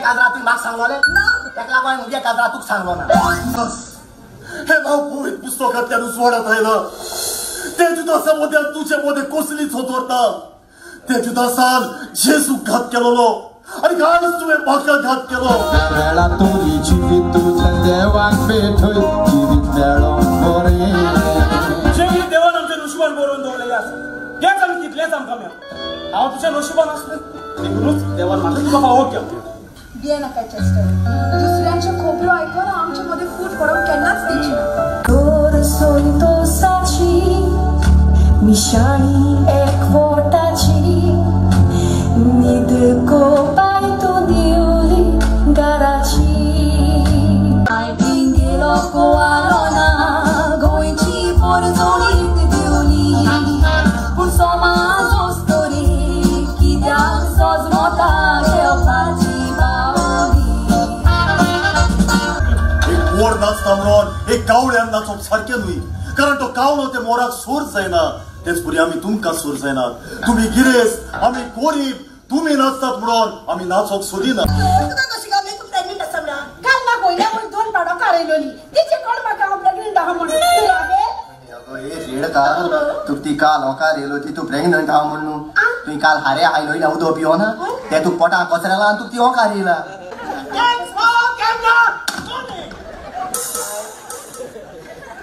काजरा तुवें म्हाका सांगलोलें ना, ताका लागून हांवें म्हज्या काजरा तुका सांगलो ना. हे नांव पवित्र पुस्तकांतल्यान उजवाडात आयलां. ते जुदासा मदें तुजे मदें कसलीच खबर ना. ते जुदासान जेजूक घात केलोलो आनी आयज तुवें म्हाका घात केलो. वेळा तुरी जिवीत तुज्या देवाक भेटय, जिवीत मेळोंक बरें. जेवी देवान आमच्या नशिबान बरोवन दवरलेलें आसा तेंच आमी तितलेंच आमकां मेळ्ळां. हांव तुज्या नशिबान आसलें देखूनच देवान म्हाका तुका फावो केलो. बिये नाका चेस्टर, दुसऱ्यांच्यो खबरो आयकून आमचे मदें फूट पडोवंक केन्नाच दिवची ना. तोर संतोसाची मिशाणी एकवटाची न्हीद कोपाय तूं दिवली घराची. गेलो गोवालो ना गोंयची पोरजोणीत दिवली, पूण समाजोच तरी कित्याक सजमता घेवपाची बावली. एक मोर नाचता म्हणून एक कावळ्यान नाचप सारकें न्हय, कारण तो कावळो ते मोराक सूर जायना. तेच परी आमी तुमकां सूर जायनात. तुमी गिरेस्त, आमी गोरीब, तुमी नाचतात म्हणून आमी नाचोंक सोदिना. तुका कशी गावली तूं प्रेग्नंट आसा म्हणून? काल म्हाका वयल्या वयर दोन पाडो कारयलोली, तिचे कोण म्हाका हांव प्रेग्नंट आहा म्हणून. अगो ए रेडका, तुका ती काल होकार येयलो ती तूं प्रेग्नंट आहा म्हण न्हू. तुवें काल हारे आयलो येयला उदक पिवना, तें तुका पोटाक कचरेला आनी तुका ती होकार येयला.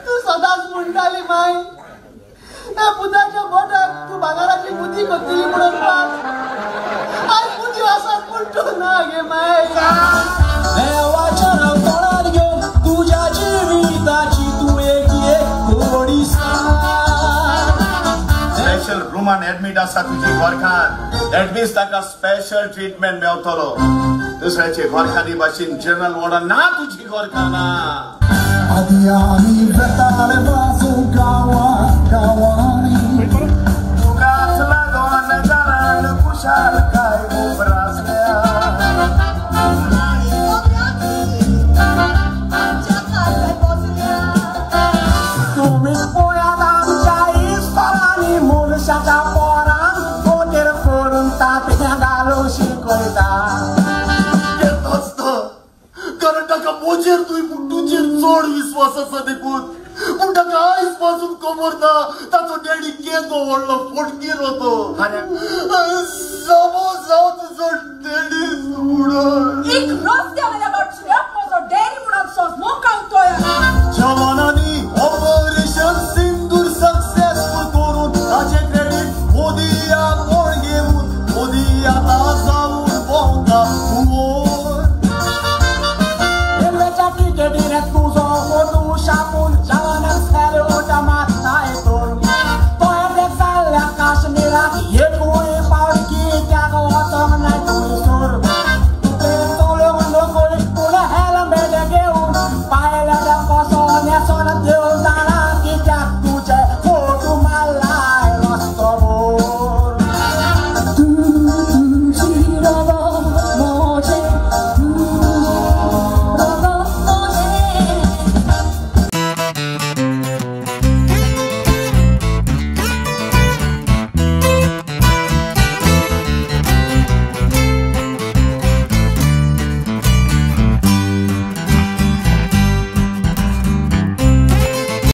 तूं सदांच म्हणटाली माय, ह्या पुताच्या बोटाक तूं भांगराची मुदी करतली म्हणून. आयज मुदी आसात पूण तूं ना गे माय. देवाच्या नांव तोंडार घेवन तुज्या जिविताची तूं एक एक गोडी सांग. स्पेशल रुमान एडमीट आसा तुजी घरखान, that means ताका स्पेशल ट्रिटमेंट मेवतलो. दुसऱ्याचे घरखानी भाशेन जनरल वॉर्डान ना तुजी घरखाना. आदी आमी वेताले वाजू गांवा गांवांनी, तुकाच लागून घरान खुशालकाय उप्रासल्या. तुमी पळयात आमच्या इस्कोलांनी मनशाच्या पोरांक बोटेर करून तांतयां घालूंक शिकयता. कारण ताका म्हजेर न्हय पूण तुजेर चड विस्वास आसा देखून. पूण ताका आयज पासून खबर ना ताचो डॅडी केदो व्हडलो फोटगीर तो. जावो जाव तुजो डॅडी म्हणून. एक रस्त्यार